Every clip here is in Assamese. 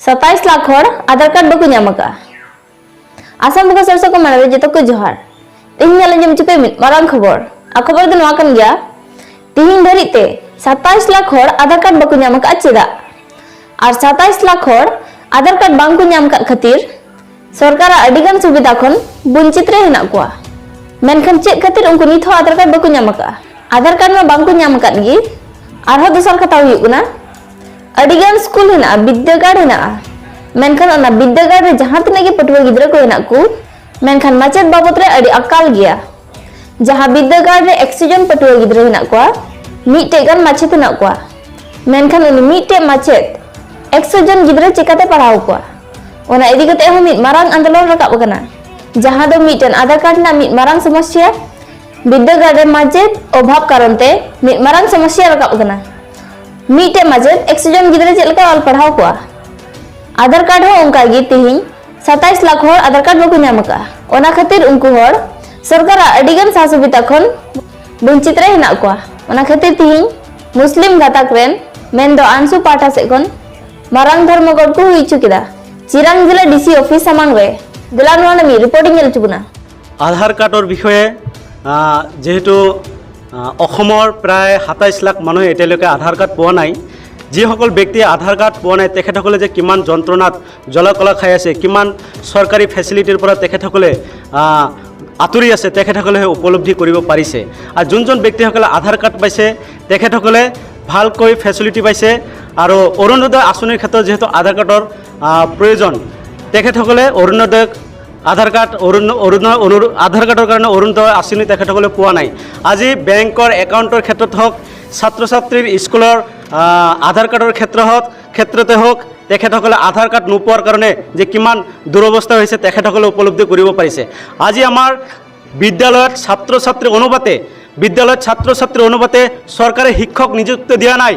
27 लाख हर आधार कार्ड बको ᱧᱟᱢ ᱟᱠᱟᱫᱼᱟ। आसाम बंगा सरसा को माने जतो को जोहार। तिहिन ᱧᱮᱞ ᱟᱸᱡᱚᱢ ᱪᱩᱯᱮ ᱢᱤᱫ ᱢᱟᱨᱟᱝ ᱠᱷᱚᱵᱚᱨ। ᱟ ᱠᱷᱚᱵᱚᱨ ᱫᱚ ᱱᱚᱣᱟ ᱠᱟᱱ ᱜᱮᱭᱟ, तिहिन ᱫᱷᱟᱹᱨᱤᱡ ᱛᱮ 27 लाख हर आधार कार्ड बको ᱧᱟᱢ ᱟᱠᱟᱫᱼᱟ ᱪᱮᱫᱟᱜ? ᱟᱨ 27 लाख हर आधार कार्ड बांग को ᱧᱟᱢ ᱟᱠᱟᱫ ᱠᱷᱟᱹᱛᱤᱨ ᱥᱚᱨᱠᱟᱨᱟᱜ ᱟᱹᱰᱤᱜᱟᱱ ᱥᱩᱵᱤᱫᱷᱟ ᱠᱷᱚᱱ ᱵᱚᱧᱪᱤᱛ ᱨᱮ ᱦᱮᱱᱟᱜ ᱠᱚᱣᱟ। ᱢᱮᱱᱠᱷᱟᱱ ᱪᱮᱫ ᱠᱷᱟᱹᱛᱤᱨ ᱩᱱᱠᱩ ᱱᱤᱛ ᱦᱚᱸ ᱟधाᱨ ᱠᱟᱨᱰ ᱵᱟᱠᱚ ᱧᱟᱢ ᱟᱠᱟᱫᱼᱟ? ᱟधाᱨ ᱠᱟᱨᱰ ᱢᱟ ᱵᱟᱝ ᱠᱚ ᱧᱟᱢ ᱟᱠᱟᱫ ᱜᱮ, ᱟᱨᱦᱚᱸ ᱫᱚᱥᱟᱨ ᱠᱟᱛᱷᱟ ᱦᱩᱭᱩᱜ ᱠᱟᱱᱟ ᱟᱹᱰᱤᱜᱟᱱ ᱥᱠᱩᱞ ᱦᱮᱱᱟᱜᱼᱟ, ᱵᱤᱫᱽᱫᱟᱹᱜᱟᱲ ᱦᱮᱱᱟᱜᱼᱟ, ᱢᱮᱱᱠᱷᱟᱱ ᱚᱱᱟ ᱵᱤᱫᱽᱫᱟᱹᱜᱟᱲ ᱨᱮ ᱡᱟᱦᱟᱸ ᱛᱤᱱᱟᱹᱜ ᱜᱮ ᱯᱟᱹᱴᱷᱩᱣᱟᱹ ᱜᱤᱫᱽᱨᱟᱹ ᱠᱚ ᱦᱮᱱᱟᱜ ᱠᱚ, ᱢᱮᱱᱠᱷᱟᱱ ᱢᱟᱪᱮᱫ ᱵᱟᱵᱚᱫ ᱨᱮ ᱟᱹᱰᱤ ᱟᱠᱟᱞ ᱜᱮᱭᱟ। ᱡᱟᱦᱟᱸ ᱵᱤᱫᱽᱫᱟᱹᱜᱟᱲ ᱨᱮ 100 ᱡᱚᱱ ᱯᱟᱹᱴᱷᱩᱣᱟᱹ ᱜᱤᱫᱽᱨᱟᱹ ᱦᱮᱱᱟᱜ ᱠᱚᱣᱟ, ᱢᱤᱫᱴᱮᱡ ᱜᱟᱱ ᱢᱟᱪᱮᱫ ᱦᱮᱱᱟᱜ ᱠᱚᱣᱟ, ᱢᱮᱱᱠᱷᱟᱱ ᱩᱱᱤ ᱢᱤᱫᱴᱮᱡ ᱢᱟᱪᱮᱫ 100 ᱡᱚᱱ ᱜᱤᱫᱽᱨᱟᱹ ᱪᱤᱠᱟᱛᱮ ᱯᱟᱲᱦᱟᱣ ᱠᱚᱣᱟ? ᱚᱱᱟ ᱤᱫᱤ ᱠᱟᱛᱮ ᱦᱚᱸ ᱢᱤᱫ ᱢᱟᱨᱟᱝ ᱟᱱᱫᱳᱞᱚᱱ ᱨᱟᱠᱟᱵ ᱟᱠᱟᱱᱟ, ᱡᱟᱦᱟᱸ ᱫᱚ ᱢᱤᱫᱴᱮᱱ ᱟᱫᱷᱟᱨ ᱠᱟᱨᱰ ᱨᱮᱱᱟᱜ ᱢᱤᱫ ᱢᱟᱨᱟᱝ ᱥᱚᱢᱚᱥᱥᱟ, ᱵᱤᱫᱽᱫᱟᱹᱜᱟᱲ ᱨᱮ ᱢᱟᱪᱮᱫ ᱚᱵᱷᱟᱵ ᱠᱟᱨᱚᱱ ᱛᱮ ᱢᱤᱫ ᱢᱟᱨᱟᱝ ᱥᱚᱢᱚᱥᱥᱟ ᱨᱟᱠᱟᱵ ᱟᱠᱟᱱᱟ। ᱢᱤᱫᱴᱮᱡ ᱢᱟᱪᱮᱫ 100 ᱡᱚᱱ ᱜᱤᱫᱽᱨᱟᱹ ᱪᱮᱫ ᱞᱮᱠᱟ ᱚᱞ ᱯᱟᱲᱦᱟᱣ ᱠᱚᱣᱟ? ᱟᱫᱷᱟᱨ ᱠᱟᱨᱰ ᱦᱚᱸ ᱚᱱᱠᱟ ᱜᱮ ᱛᱤᱦᱤᱧ 27 ᱞᱟᱠᱷ ᱦᱚᱲ ᱟᱫᱷᱟᱨ ᱠᱟᱨᱰ ᱵᱟᱠᱚ ᱧᱟᱢ ᱟᱠᱟᱫᱼᱟ। ᱚᱱᱟ ᱠᱷᱟᱹᱛᱤᱨ ᱩᱱᱠᱩ ᱦᱚᱲ ᱥᱚᱨᱠᱟᱨᱟᱜ ᱟᱹᱰᱤᱜᱟᱱ ᱥᱟ ᱥᱩᱵᱤᱫᱷᱟ ᱠᱷᱚᱱ ᱵᱚᱧᱪᱤᱛ ᱨᱮ ᱦᱮᱱᱟᱜ ᱠᱚᱣᱟ। ᱚᱱᱟ ᱠᱷᱟᱹᱛᱤᱨ ᱛᱤᱦᱤᱧ ᱢᱩᱥᱞᱤᱢ ᱜᱟᱛᱟᱠ ᱨᱮᱱ ᱢᱮᱱᱫᱚ ᱟᱱᱥᱩ ᱯᱟᱦᱴᱟ ᱥᱮᱫ ᱠᱷᱚᱱ ᱢᱟᱨᱟᱝ ᱫᱷᱚᱨᱢᱚᱜᱷᱚᱴ ᱠᱚ ᱦᱩᱭ ᱦᱚᱪᱚ ᱠᱮᱫᱟ ᱪᱤᱨᱟᱝ ᱡᱮᱞᱟ ᱰᱤᱥᱤ ᱚᱯᱷᱤᱥ ᱥᱟᱢᱟᱝ ᱨᱮ। ᱫᱮᱞᱟ ᱱᱚᱣᱟ ᱨᱮᱱᱟᱜ ᱢᱤᱫ ᱨᱤᱯᱳর্ᱴ ᱧᱮᱞ ᱦᱚᱪᱚ ᱵᱚᱱᱟ। আধাৰ কাৰ্ডৰ বিষয়ে যিহেতু অসমৰ প্ৰায় 27 লাখ মানুহে এতিয়ালৈকে আধাৰ কাৰ্ড পোৱা নাই। যিসকল ব্যক্তিয়ে আধাৰ কাৰ্ড পোৱা নাই, তেখেতসকলে যে কিমান যন্ত্ৰণাত জ্বলা কলা খাই আছে, কিমান চৰকাৰী ফেচিলিটিৰ পৰা তেখেতসকলে আঁতৰি আছে, তেখেতসকলেহে উপলব্ধি কৰিব পাৰিছে। আৰু যোনজন ব্যক্তিসকলে আধাৰ কাৰ্ড পাইছে, তেখেতসকলে ভালকৈ ফেচিলিটি পাইছে। আৰু অৰুণোদয় আঁচনিৰ ক্ষেত্ৰত যিহেতু আধাৰ কাৰ্ডৰ প্ৰয়োজন, তেখেতসকলে অৰুণোদয় আধাৰ কাৰ্ড অৰুণ অৰুণ অৰুণ আধাৰ কাৰ্ডৰ কাৰণে অৰুণোদয় আঁচনি তেখেতসকলে পোৱা নাই। আজি বেংকৰ একাউণ্টৰ ক্ষেত্ৰত হওক, ছাত্ৰ ছাত্ৰীৰ স্কুলৰ আধাৰ কাৰ্ডৰ ক্ষেত্ৰতে হওক, তেখেতসকলে আধাৰ কাৰ্ড নোপোৱাৰ কাৰণে যে কিমান দুৰৱস্থা হৈছে, তেখেতসকলে উপলব্ধি কৰিব পাৰিছে। আজি আমাৰ বিদ্যালয়ত ছাত্ৰ ছাত্ৰীৰ অনুপাতে, বিদ্যালয়ত ছাত্ৰ ছাত্ৰীৰ অনুপাতে চৰকাৰে শিক্ষক নিযুক্তি দিয়া নাই।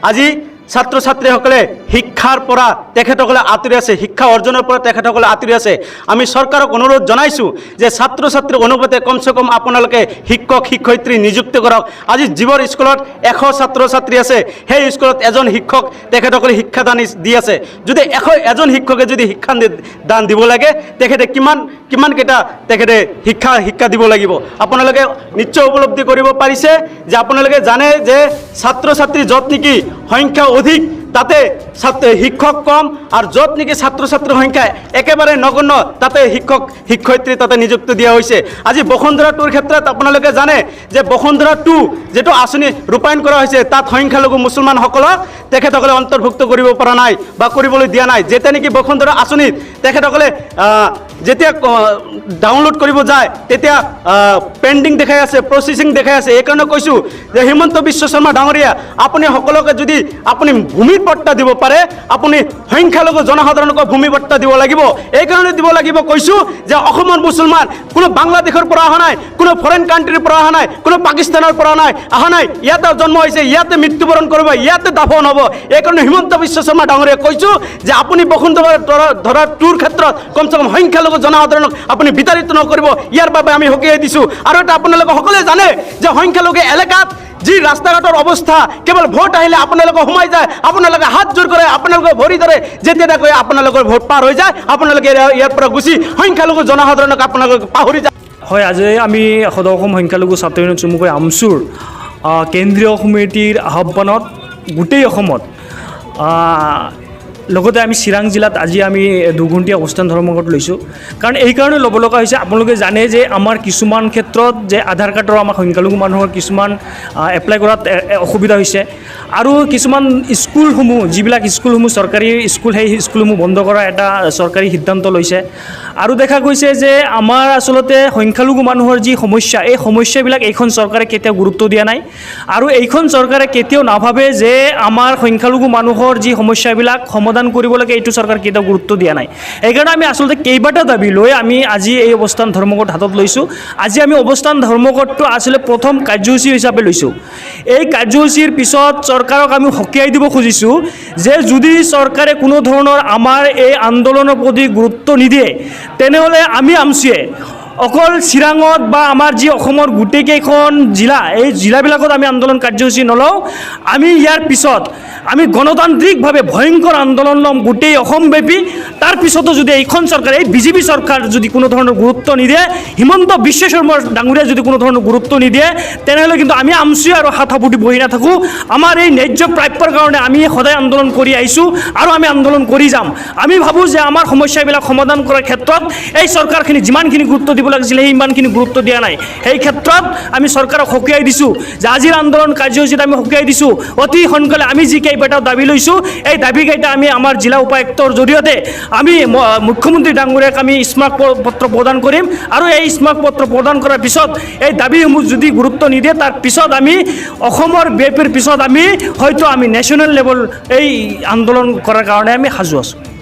আজি ছাত্ৰ ছাত্ৰীসকলে শিক্ষাৰ পৰা তেখেতসকলে আঁতৰি আছে, শিক্ষা অৰ্জনৰ পৰা তেখেতসকলে আঁতৰি আছে। আমি চৰকাৰক অনুৰোধ জনাইছোঁ যে ছাত্ৰ ছাত্ৰীৰ অনুপাতে কমচে কম আপোনালোকে শিক্ষক শিক্ষয়িত্ৰী নিযুক্তি কৰক। আজি যিবোৰ স্কুলত 100 ছাত্ৰ ছাত্ৰী আছে, সেই স্কুলত এজন শিক্ষক তেখেতসকলে শিক্ষাদান দি আছে। যদি 101 শিক্ষকে যদি শিক্ষা দান দিব লাগে, তেখেতে কিমানকেইটা তেখেতে শিক্ষা দিব লাগিব? আপোনালোকে নিশ্চয় উপলব্ধি কৰিব পাৰিছে যে আপোনালোকে জানে যে ছাত্ৰ ছাত্ৰী য'ত নেকি সংখ্যা অধিক, তাতে ছাত্ৰ শিক্ষক কম, আৰু য'ত নেকি ছাত্ৰ ছাত্ৰীৰ সংখ্যা একেবাৰে নগণ্য, তাতে শিক্ষক শিক্ষয়িত্ৰী তাতে নিযুক্তি দিয়া হৈছে। আজি বসুন্ধৰা টুৰ ক্ষেত্ৰত আপোনালোকে জানে যে বসুন্ধৰা টু যিটো আঁচনি ৰূপায়ণ কৰা হৈছে, তাত সংখ্যালঘু মুছলমানসকলক তেখেতসকলে অন্তৰ্ভুক্ত কৰিব পৰা নাই বা কৰিবলৈ দিয়া নাই। যেতিয়া নেকি বসুন্ধৰা আঁচনিত তেখেতসকলে যেতিয়া ডাউনলোড কৰিব যায়, তেতিয়া পেণ্ডিং দেখাই আছে, প্ৰচেছিং দেখাই আছে। এইকাৰণে কৈছোঁ যে হিমন্ত বিশ্ব শৰ্মা ডাঙৰীয়া, আপুনি সকলোকে যদি আপুনি ভূমিৰ পট্টা দিব পাৰে, আপুনি সংখ্যালঘু জনসাধাৰণক ভূমি পট্টা দিব লাগিব। এইকাৰণে দিব লাগিব কৈছোঁ যে অসমৰ মুছলমান কোনো বাংলাদেশৰ পৰা অহা নাই, কোনো ফৰেইন কাণ্ট্ৰিৰ পৰা অহা নাই, কোনো পাকিস্তানৰ পৰা অহা নাই। ইয়াতে জন্ম হৈছে, ইয়াতে মৃত্যুবৰণ কৰিব, ইয়াতে দাফন হ'ব। এইকাৰণে হিমন্ত বিশ্ব শৰ্মা ডাঙৰীয়াক কৈছোঁ যে আপুনি বসুন্ধৰা ধৰা টুৰ ক্ষেত্ৰত কমচে কম সংখ্যালঘু জনসাধাৰণক আপুনি বিতাড়িত নকৰিব। ইয়াৰ বাবে আমি সকীয়াই দিছোঁ। আৰু এটা আপোনালোকে সকলোৱে জানে যে সংখ্যালঘু এলেকাত যি ৰাস্তা ঘাটৰ অৱস্থা, কেৱল ভোট আহিলে আপোনালোকে সোমাই যায়, আপোনালোকে হাত জোৰ কৰে, আপোনালোকে ভৰি ধৰে, যেতিয়া কৈ আপোনালোকৰ ভোট পাৰ হৈ যায়, আপোনালোকে ইয়াৰ পৰা গুচি সংখ্যালঘু জনসাধাৰণক আপোনালোকে পাহৰি যায়। হয়, আজি আমি সদৌ অসম সংখ্যালঘু ছাত্ৰ ইউনিয়ন চমুকৈ আমছুৰ কেন্দ্ৰীয় সমিতিৰ আহ্বানত গোটেই অসমত, লগতে আমি চিৰাং জিলাত আজি আমি দুঘণ্টীয়া অৱস্থান ধৰ্মঘট লৈছোঁ। কাৰণ এইকাৰণে ল'ব লগা হৈছে, আপোনালোকে জানে যে আমাৰ কিছুমান ক্ষেত্ৰত যে আধাৰ কাৰ্ডৰ আমাৰ সংখ্যালঘু মানুহৰ কিছুমান এপ্লাই কৰাত অসুবিধা হৈছে আৰু কিছুমান স্কুলসমূহ, যিবিলাক স্কুলসমূহ চৰকাৰী স্কুল, সেই স্কুলসমূহ বন্ধ কৰাৰ এটা চৰকাৰী সিদ্ধান্ত লৈছে। আৰু দেখা গৈছে যে আমাৰ আচলতে সংখ্যালঘু মানুহৰ যি সমস্যা, এই সমস্যাবিলাক এইখন চৰকাৰে কেতিয়াও গুৰুত্ব দিয়া নাই আৰু এইখন চৰকাৰে কেতিয়াও নাভাবে যে আমাৰ সংখ্যালঘু মানুহৰ যি সমস্যাবিলাক সমাধান কৰিব লাগে, এইটো চৰকাৰ কেতিয়াও গুৰুত্ব দিয়া নাই। সেইকাৰণে আমি আচলতে কেইবাটা দাবী লৈ আমি আজি এই অৱস্থান ধৰ্মঘট হাতত লৈছোঁ। আজি আমি অৱস্থান ধৰ্মঘটটো আচলতে প্ৰথম কাৰ্যসূচী হিচাপে লৈছোঁ। এই কাৰ্যসূচীৰ পিছত চৰকাৰক আমি সকীয়াই দিব খুজিছোঁ যে যদি চৰকাৰে কোনো ধৰণৰ আমাৰ এই আন্দোলনৰ প্ৰতি গুৰুত্ব নিদিয়ে, তেনেহ'লে আমি আমছুৱে অকল চিৰাঙত বা আমাৰ যি অসমৰ গোটেইকেইখন জিলা, এই জিলাবিলাকত আমি আন্দোলন কাৰ্যসূচী নলওঁ। আমি ইয়াৰ পিছত আমি গণতান্ত্ৰিকভাৱে ভয়ংকৰ আন্দোলন ল'ম গোটেই অসমব্যাপী। তাৰপিছতো যদি এইখন চৰকাৰ, এই বিজেপি চৰকাৰ যদি কোনো ধৰণৰ গুৰুত্ব নিদিয়ে, হিমন্ত বিশ্ব শৰ্মা ডাঙৰীয়াই যদি কোনো ধৰণৰ গুৰুত্ব নিদিয়ে, তেনেহ'লে কিন্তু আমি আমচুৱে আৰু হাত সাৱটি বহি নাথাকোঁ। আমাৰ এই ন্যায্য প্ৰাপ্যৰ কাৰণে আমি সদায় আন্দোলন কৰি আহিছোঁ আৰু আমি আন্দোলন কৰি যাম। আমি ভাবোঁ যে আমাৰ সমস্যাবিলাক সমাধান কৰাৰ ক্ষেত্ৰত এই চৰকাৰখিনি যিমানখিনি গুৰুত্ব দিব লাগিছিলে, সেই ইমানখিনি গুৰুত্ব দিয়া নাই। সেই ক্ষেত্ৰত আমি চৰকাৰক সকীয়াই দিছোঁ যে আজিৰ আন্দোলন কাৰ্যসূচীত আমি সকীয়াই দিছোঁ, অতি সোনকালে আমি যি কেইবাটাও দাবী লৈছোঁ, এই দাবীকেইটা আমি আমাৰ জিলা উপায়ুক্তৰ জৰিয়তে আমি মুখ্যমন্ত্ৰী ডাঙৰীয়াক আমি স্মাৰক পত্ৰ প্ৰদান কৰিম। আৰু এই স্মাৰক পত্ৰ প্ৰদান কৰাৰ পিছত এই দাবীসমূহ যদি গুৰুত্ব নিদিয়ে, তাৰ পিছত আমি অসমৰ বিজেপিৰ পিছত আমি হয়তো আমি নেশ্যনেল লেভেল এই আন্দোলন কৰাৰ কাৰণে আমি সাজু আছোঁ।